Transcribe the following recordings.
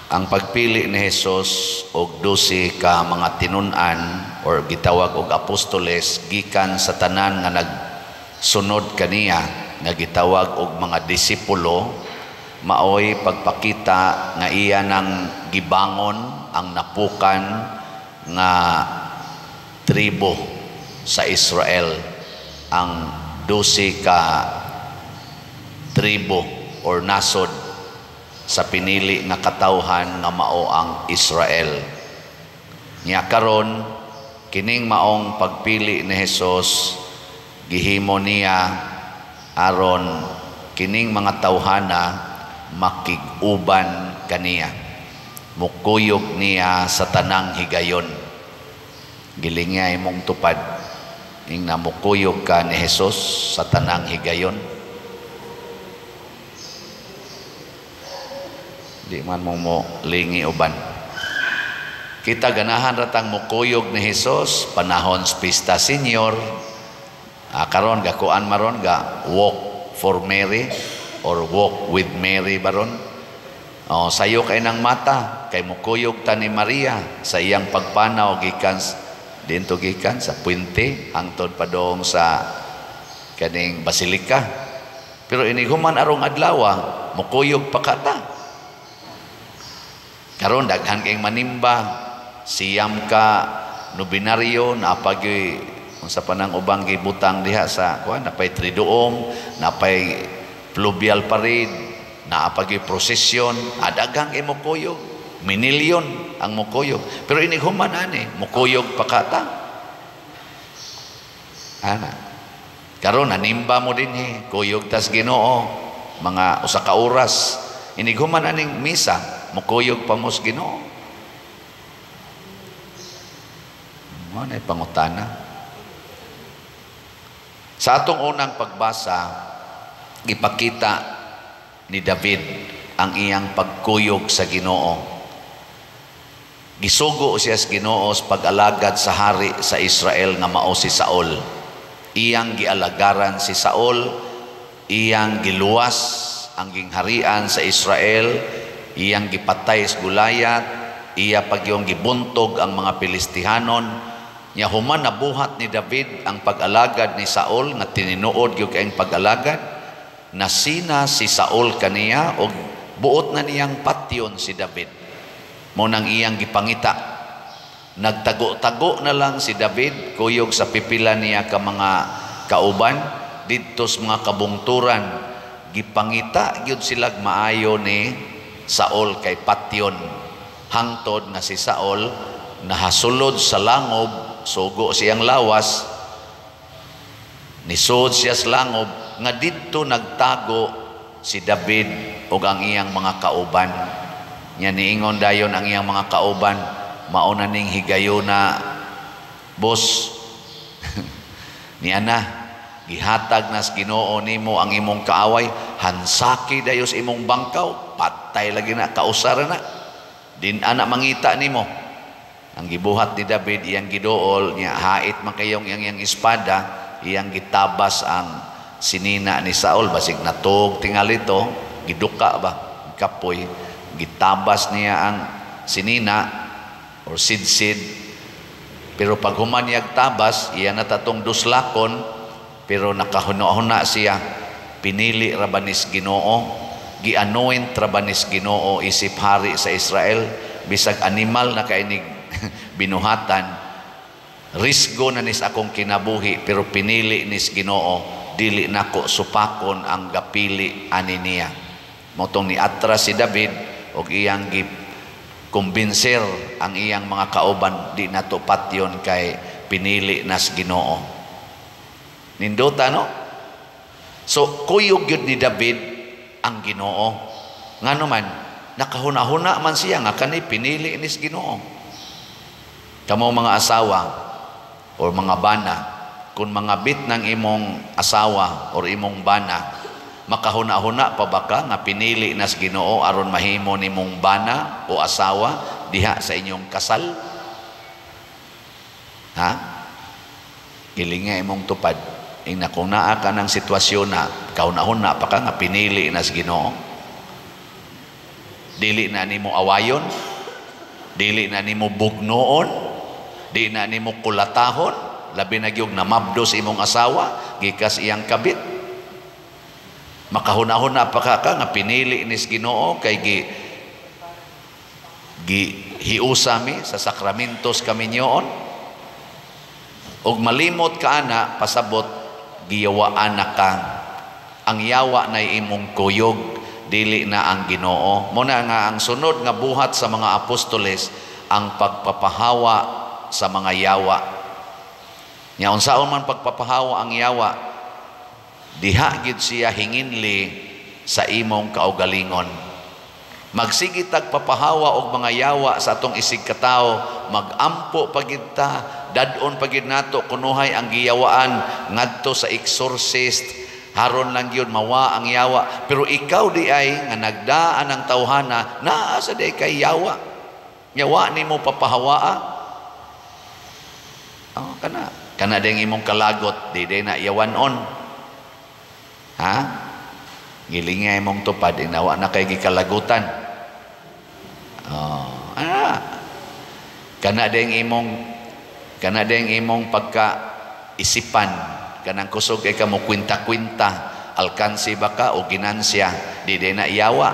Ang pagpili ni Jesus og 12 ka mga tinun-an or gitawag og apostoles gikan sa tanan nga nagsunod kaniya nga gitawag og mga disipulo, maoy pagpakita nga iya nang gibangon ang napukan nga tribo sa Israel, ang 12 ka tribo or nasod sa pinili nga katawhan nga mao ang Israel. Nya karon, kining maong pagpili ni Jesus, gihimo niya aron kining mga tawhana makig-uban kaniya. Mukuyog niya sa tanang higayon. Gilinga imong tupad. Ing namukuyog ka ni Jesus sa tanang higayon. Di man mo mo lingi uban. Kita ganahan ratang mukuyog ni Jesus panahon sa Pista Senior. Karon gakuan maron ga walk for Mary or walk with Mary baron. Oh, sayo kay nang mata kay mukuyog ta ni Maria sa iyang pagpanaw gikan dinto, gikan sa puente hangtod padong sa kaning basilika. Pero inighuman arong adlaw, mukuyog pa kata. Karon daghan kay manimba, siyam ka nobinaryo, napagyoy unsa pa nang ubang gibutang diha sa kuan, napay triduum, napay pluvial parade, naapagyoy prosesyon, adaghang kay mukuyog, minilyon ang mukuyog. Pero inighuman ani, mukuyog pa kata. Ana. Karon nanimba mo dinhi, kuyog tas Ginoo mga usa ka oras. Inighuman aning misa, mukuyog pa mo sa Ginoo. Mo na pangutana. Sa atong unang pagbasa, ipakita ni David ang iyang pagkuyog sa Ginoo. Gisugo siya sa Ginoo sa pag-alagad sa hari sa Israel nga mao si Saul. Iyang gialagaran si Saul, iyang giluwas ang gingharian sa Israel, iyang gipatay sa Goliath, iya pagyong gibuntog ang mga Pilistihanon. Nya human nabuhat ni David ang pag-alagad ni Saul nga tininuod gyud kayong pag-alagad, nasina si Saul kaniya og buot na niyang patyon si David. Mo nang iyang gipangita. Nagtago-tago na lang si David kuyog sa pipila niya ka mga kauban didto sa mga kabungturan. Gipangita gyud silag maayo ni Saul kay patyon. Hangtod nga si Saul nahasulod sa langob, sugo siyang lawas, nisod siya sa langob nga didto nagtago si David ug ang iyang mga kauban. Nya niingon dayon ang iyang mga kauban, mao na ning higayuna, boss. Niya na gihatag nas Ginoo nimo ang imong kaaway, hansaki dayos imong bangkaw, patay lagi na, kausara na, din ana mangita nimo. Ang gibuhat ni David, iyang giduol niya, hait man kayong iyang iyang espada, iyang gitabas ang sinina ni Saul, basig natug tingali to, giduka ba, kapoy, gitabas niya ang sinina or sidsid. Pero pag human niyag tabas, iya na tatong duslakon, pero nakahuna-huna siya, pinili ra ba nis Ginoo, gi-anoint ra ba nis Ginoo isip hari sa Israel, bisag animal na kainig binuhatan, risgo na nis akong kinabuhi, pero pinili nis Ginoo, dili nako supakon ang gapili ani niya. Motong ni atras si David og iyang gi kumbinser ang iyang mga kauban, di nato patyon kay pinili nas Ginoo. Nindota, no? So kuyog gyud ni David ang Ginoo. Ngano man nakahuna-huna man siya nga kani pinili nis Ginoo. Kamo mga asawa or mga bana, kung mga bit ng imong asawa or imong bana, makahuna-huna pa ba ka nga pinili nas Ginoo aron mahimo nimong bana o asawa diha sa inyong kasal? Ha? Gilinga imong tupad. Ingna kung naa ka ng sitwasyon na kahuna-huna pa ka nga pinili nas Ginoo. Dili na nimo awayon, dili na nimo bugnoon, di na nimo kulatahon, labi na gyud namabdo sa imong asawa gikas iyang kabit. Makahuna-huna pa ka nga pinili nis Ginoo kay gi gihiusa mi sa sakramentos kaminyoon, ug malimot ka ana, pasabot giyawaan na ka. Ang yawa na imong kuyog, dili na ang Ginoo. Muna nga ang sunod nga buhat sa mga apostoles ang pagpapahawa sa mga yawa. Nya unsaon man pagpapahawa ang yawa? Diha gid siya hinginli sa imong kaugalingon. Magsige tag papahawa og mga yawa sa atong isig katawo, magampo pagid ta, dad-on pagid nato kunuhay ang giyawaan ngadto sa exorcist, haron lang gyud mawa ang yawa. Pero ikaw di ay nga nagdaan ang tawhana, naa sa di kay yawa. Yawa nimo papahawaa. Oh, kana kana ding imong kalagot, di day na yawanon. Ha? Gilingay imong tupad, inawa na kay gikalagutan. Oh, ana. Kana ding imong pagka isipan, kanang kusog kay ka mo kwinta-kwinta, alkansi ba ka o ginansya, di day na yawa.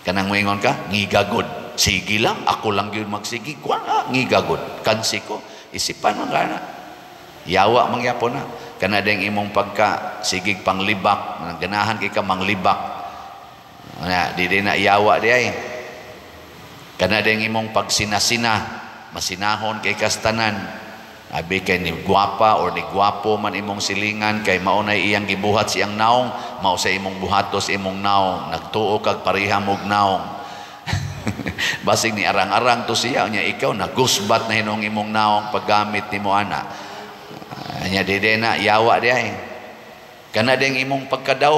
Kanang moingon ka, ngigagod. Sige lang, ako lang gyud magsige. Kuan na, ngigagod. Kansi ko, isipan man kana. Yawa mangyapon na. Kana ding imong pagka sigig panglibak, ganahan kay ka manglibak. Ana, di day na yawa di ay. Kana ding imong pagsinasina, masinahon kay kastanan. Abi kay ni gwapa or ni gwapo man imong silingan kay mao nay iyang gibuhat siyang naong, mao sa imong buhatos imong naong, nagtuo kag pareha mog naong. Basig ni arang-arang to siya, nya ikaw nagusbat na hinong imong naong paggamit nimo ana. Nya di na yawa di ay. Kana ding imong pagkadaw,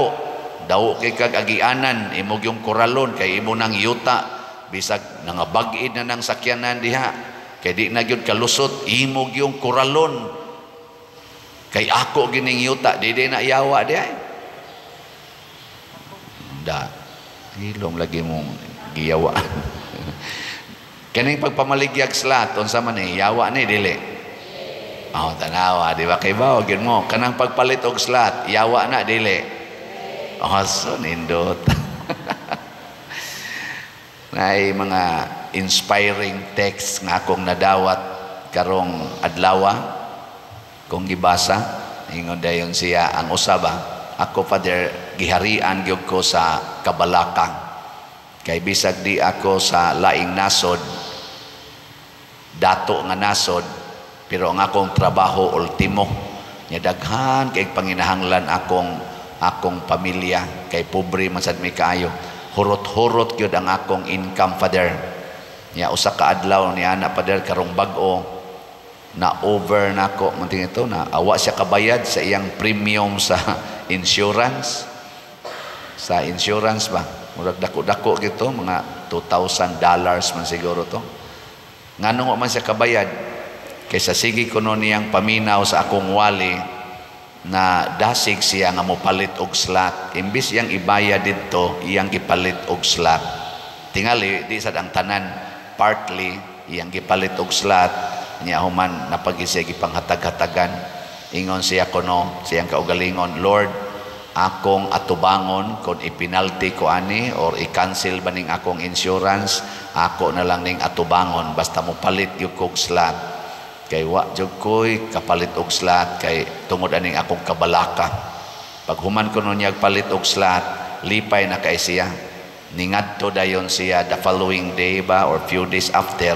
daw kay kag agianan, imong yung koralon kay imo nang yuta, bisag nangabag-id na nang sakyanan diha. Kay di na gyud kalusot, imo gyung koralon. Kay ako gining yuta, di na yawa di ay. Da, hilom lagi mong giyawaan. Kaning pagpamaligyag slot, unsa man ni yawa ni dili? Oh, tanawa, di ba kay bawo gyud mo? Kanang pagpalit og slot, yawa na dili? Oh, so nindot. Naay mga inspiring text nga akong nadawat karong adlawa kong gibasa. Ingon dayon siya ang usaba, ako, Father, giharian gyud ko sa kabalaka. Kay bisag di ako sa laing nasod, dato nga nasod, pero ang akong trabaho ultimo. Nya daghan kay panginahanglan akong akong pamilya, kay pobre man sad mi kaayo. Hurot-hurot gyud ang akong income, Father. Nya usa ka adlaw ni ana, Father, karong bag-o na over nako man ito na awa siya kabayad sa iyang premium sa insurance. Sa insurance ba? Murag dako-dako gito, mga $2,000 man siguro to. Nganong wa man siya kabayad? Kaysa sige kuno niyang paminaw sa akong wali na dasig siya nga mopalit og slot. Imbis iyang ibayad didto, iyang gipalit og slot. Tingali di sad ang tanan, partly iyang gipalit og slot. Niya human napagi siya gipanghatag-hatagan. Ingon siya kuno siyang kaugalingon, "Lord, akong atubangon kung ipinalty ko ani or i-cancel ba ning akong insurance, ako na lang ning atubangon basta mopalit gyud kog slot. Kay wa jud koy kapalit og slot kay tungod aning akong kabalaka." Pag human kuno niya palit og slot, lipay na kay siya. Ningadto dayon siya the following day ba or few days after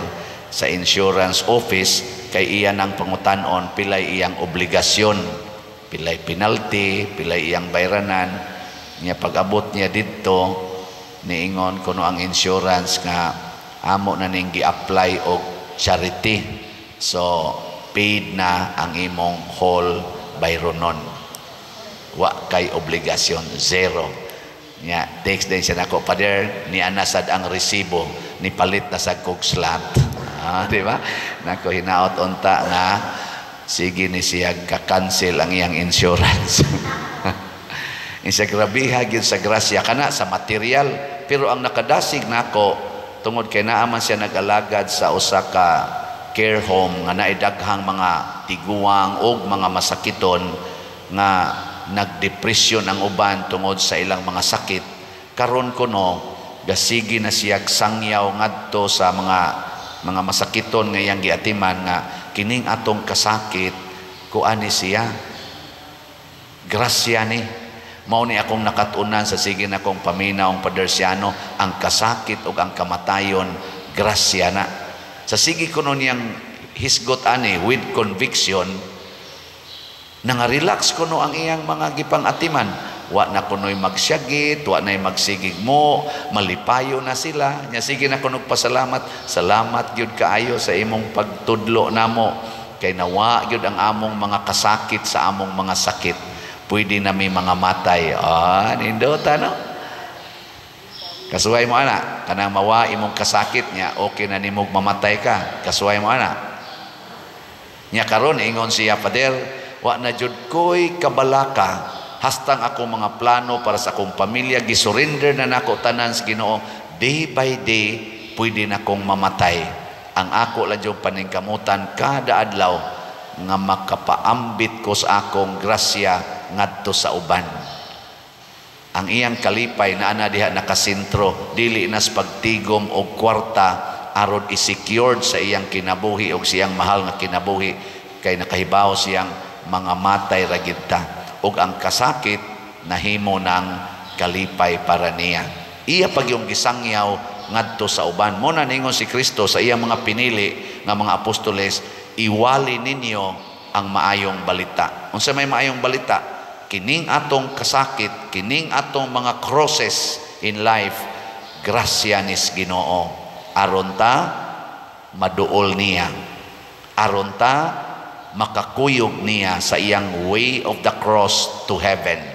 sa insurance office kay iya nang pangutan-on pilay iyang obligasyon, pilay penalty, pilay iyang bayranan. Niya pag-abot niya didto, niingon kuno ang insurance nga amo na ning gi-apply og charity. So paid na ang imong whole bayronon. Wa kay obligasyon, zero. Nya text din siya nako, "Father, ni ana sad ang resibo, ni palit na sad kog slot." Ah, di ba? Nako, hinaot unta nga sige ni siya ka-cancel ang iyang insurance. Insa grabiha gyud sa grasya kana sa material. Pero ang nakadasig nako, tungod kay naa man siya nag-alagad sa usa ka care home nga naay daghang mga tiguang og mga masakiton nga nagdepresyon ang uban tungod sa ilang mga sakit. Karon kuno gasigi na siya sangyaw ngadto sa mga masakiton nga iyang giatiman nga kining atong kasakit, kuani siya, grasya ni. Mao ni akong nakat-unan sa sige na kong paminaw, Pader Siano, ang kasakit ug ang kamatayon, grasya na. Sa sige kuno niyang hisgot ani with conviction, nanga-relax kuno ang iyang mga gipang-atiman. Wa na kuno'y magsyagit, wa na'y magsigig mo, malipayo na sila. Nya sige na kuno pasalamat, "Salamat gyud kaayo sa imong pagtudlo namo kay nawa gyud ang among mga kasakit sa among mga sakit. Pwede na may mga matay." Ah, nindota, no? Kasuway mo ana, kanang mawa imong kasakit niya, okay na nimog mamatay ka. Kasuway mo ana. Nya karon ingon siya, "Pader, wa na jud ko'y kabalaka, hastang ako mga plano para sa akong pamilya gisurrender na nako tanan sa Ginoo. Day by day pwede na kong mamatay. Ang ako lang yung paningkamutan kada adlaw nga makapaambit ko sa akong grasya ngadto sa uban." Ang iyang kalipay na ana diha nakasentro, dili nas pagtigom og kwarta aron i-secured sa iyang kinabuhi og siyang mahal nga kinabuhi, kay nakahibaw siyang mga matay ra gid ta ug ang kasakit nahimo ng kalipay para niya. Iya pag yung gisangyaw ngadto sa uban. Mo na ningon si Kristo sa iyang mga pinili nga mga apostoles, "Iwali ninyo ang maayong balita." Unsa may maayong balita? Kining atong kasakit, kining atong mga crosses in life, grasya nis Ginoo. Aron ta maduol niya. Aron ta makakuyog niya sa iyang way of the cross to heaven.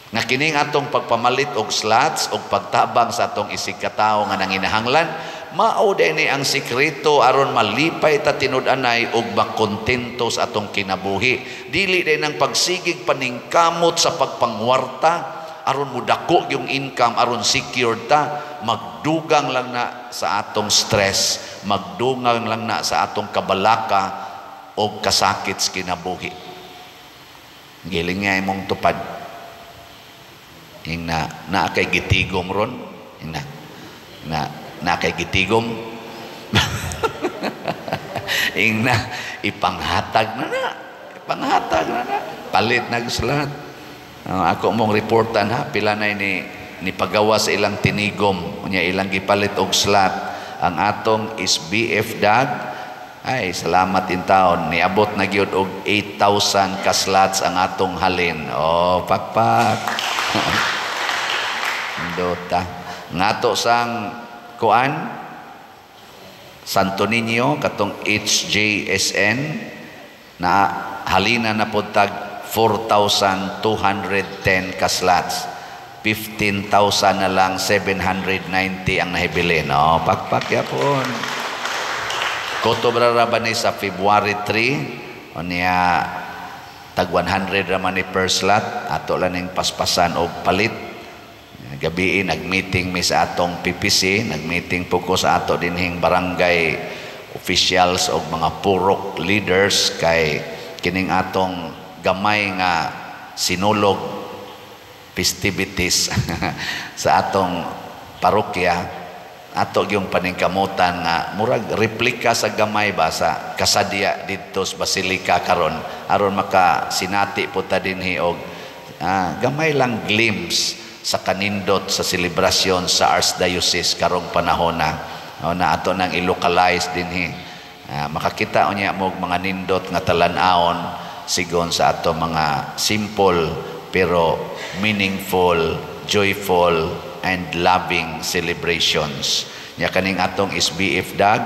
Nga kining atong pagpamalit og slots og pagtabang sa atong isig katawo nga nanginahanglan, mao ni ang sikreto aron malipay ta tinud-anay og makontento sa atong kinabuhi. Dili din ang pagsigig paningkamot sa pagpangwarta aron mudako yung income, aron secured ta, magdugang lang na sa atong stress, magdugang lang na sa atong kabalaka o kasakit sa kinabuhi. Giling nga imong tupad. Ing na naa kay gitigom ron. Ing na na naa kay gitigom. Ing na ipanghatag na na. Ipanghatag na na. Palit na slot. Ako mong reportan ha, pila na ni ni pagawa sa ilang tinigom, unya ilang gipalit og slot. Ang atong is BF Dag. Ay, salamat in taon. Niabot na gyud og 8,000 ka slots ang atong halin. Oh, pakpak. Dota. Ngato sang kuan Santo Niño katong HJSN na halina na pod tag 4,210 ka slots. 15,000 na lang 790 ang nahibilin. Oh, pakpak yapon. Kutob ra ba ni sa February 3, unya tag 100 ra man ni per slot, ato lang ning paspasan og palit. Gabi nag-meeting mi sa atong PPC, nag-meeting po ko sa ato dinhing barangay officials og mga purok leaders kay kining atong gamay nga Sinulog festivities sa atong parokya, ato yung paningkamutan nga murag replika sa gamay ba sa kasadya didto sa Basilika karon, aron maka sinati po ta dinhi og gamay lang glimpse sa kanindot sa selebrasyon sa Archdiocese karong panahon na, o, na ato nang i-localize dinhi. Makakita unya mo mga nindot nga talan-awon sigon sa ato mga simple pero meaningful, joyful and loving celebrations. Nya kaning atong SBF Dag,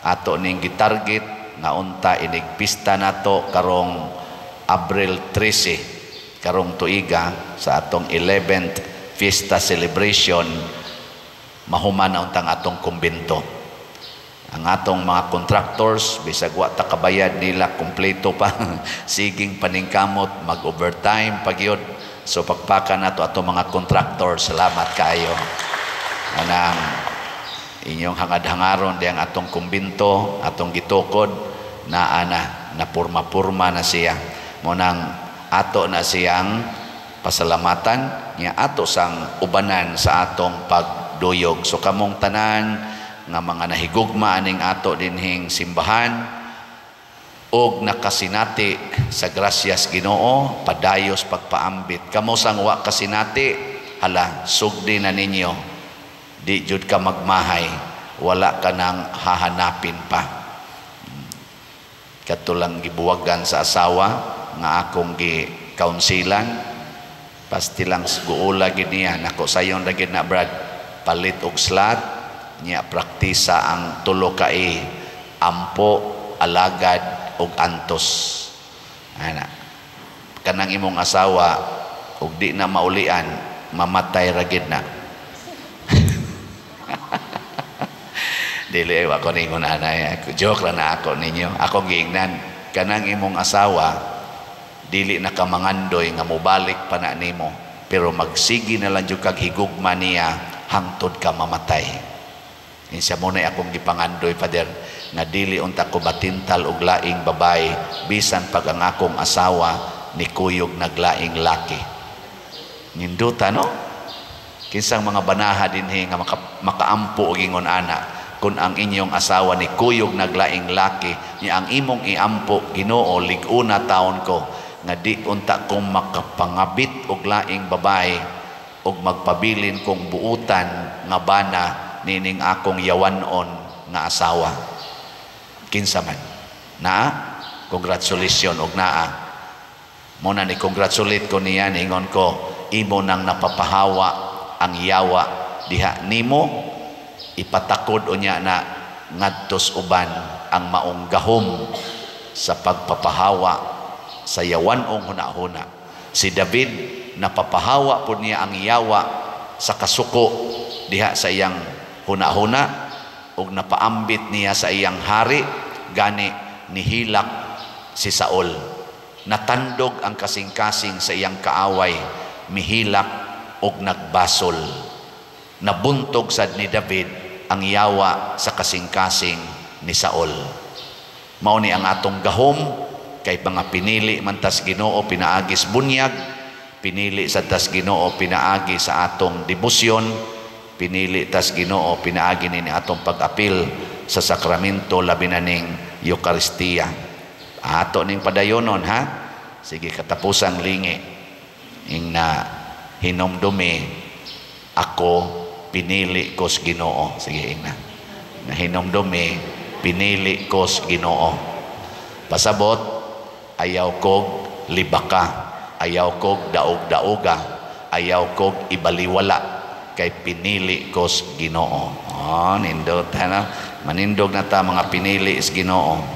ato ning gitarget nga unta inig pista nato karong Abril 13 karong tuiga sa atong 11th fiesta celebration, mahuman na untang atong kumbento. Ang atong mga contractors, bisag wa ta kabayad nila kumpleto pa, siging paningkamot mag-overtime pagyod. So pagpaka nato atong mga contractors, salamat kaayo. Anang inyong hangad-hangaron diyang atong kumbinto, atong gitukod naa na, napurma-purma na siya. Mo nang ato na siyang pasalamatan niya, ato sang ubanan sa atong pagduyog. So kamong tanan nga mga nahigugma aning ato dinhing simbahan og nakasinati sa grasyas Ginoo, padayos pagpaambit. Kamo sang wa kasinati, hala, sugdi na ninyo. Di jud ka magmahay, wala ka nang hahanapin pa. Kadto lang gibuwagan sa asawa nga akong gi kaunsilan, pastilang guula gid niya nako, sayon ra gid na, Brad, palit og slot niya, praktisa ang tulo ka E: ampo, alagad ug antos. Ana, kanang imong asawa ug di na maulian, mamatay ra gid na. Dili wa ko ningon anay, joke ra na ako ninyo. Ako giingnan, kanang imong asawa dili na ka mangandoy nga mobalik pa na nimo, pero magsigi na lang jud kag higugma niya hangtod ka mamatay. Insa mo na akong gipangandoy, Father, nga dili unta ko matintal og laing babae bisan pag ang akong asawa ni kuyog naglaing laki. Ninduta, no? Kinsang mga banaha dinhi nga makaampo og ingon ana, kung ang inyong asawa ni kuyog naglaing laki niya, ang imong iampo, "Ginoo, lig-una taon ko nga di unta kong makapangabit og laing babae og magpabilin kong buutan nga bana nining akong yawanon nga asawa." Kinsa man naa, congratulations og naa mo na ni congratulate ko niya. Ningon ko, imo nang napapahawa ang yawa diha nimo, ipatakod unya na ngadtos uban ang maong gahom sa pagpapahawa sa yawanong hunahuna. Si David, napapahawa po niya ang yawa sa kasuko diha sa iyang hunahuna ug napaambit niya sa iyang hari, gani nihilak si Saul. Natandog ang kasing-kasing sa iyang kaaway, mihilak ug nagbasol. Nabuntog sad ni David ang yawa sa kasing-kasing ni Saul. Mao ni ang atong gahom kay mga pinili man tas Ginoo pinaagis bunyag, pinili sa tas Ginoo pinaagi sa atong debosyon, pinili tas Ginoo pinaagi ni atong pag-apil sa sakramento, labi na ning Eukaristiya. Ato ning padayonon, ha. Sige, katapusang lingi ing na hinomdumi, "Ako, pinili ko sa Ginoo." Sige, ing na nahinomdumi, "Pinili ko sa Ginoo." Pasabot, ayaw kog libaka, ayaw kog daog-daoga, ayaw kog ibaliwala kay pinili ko sa Ginoo. Oh, nindot, ha, manindog na ta mga pinili sa Ginoo.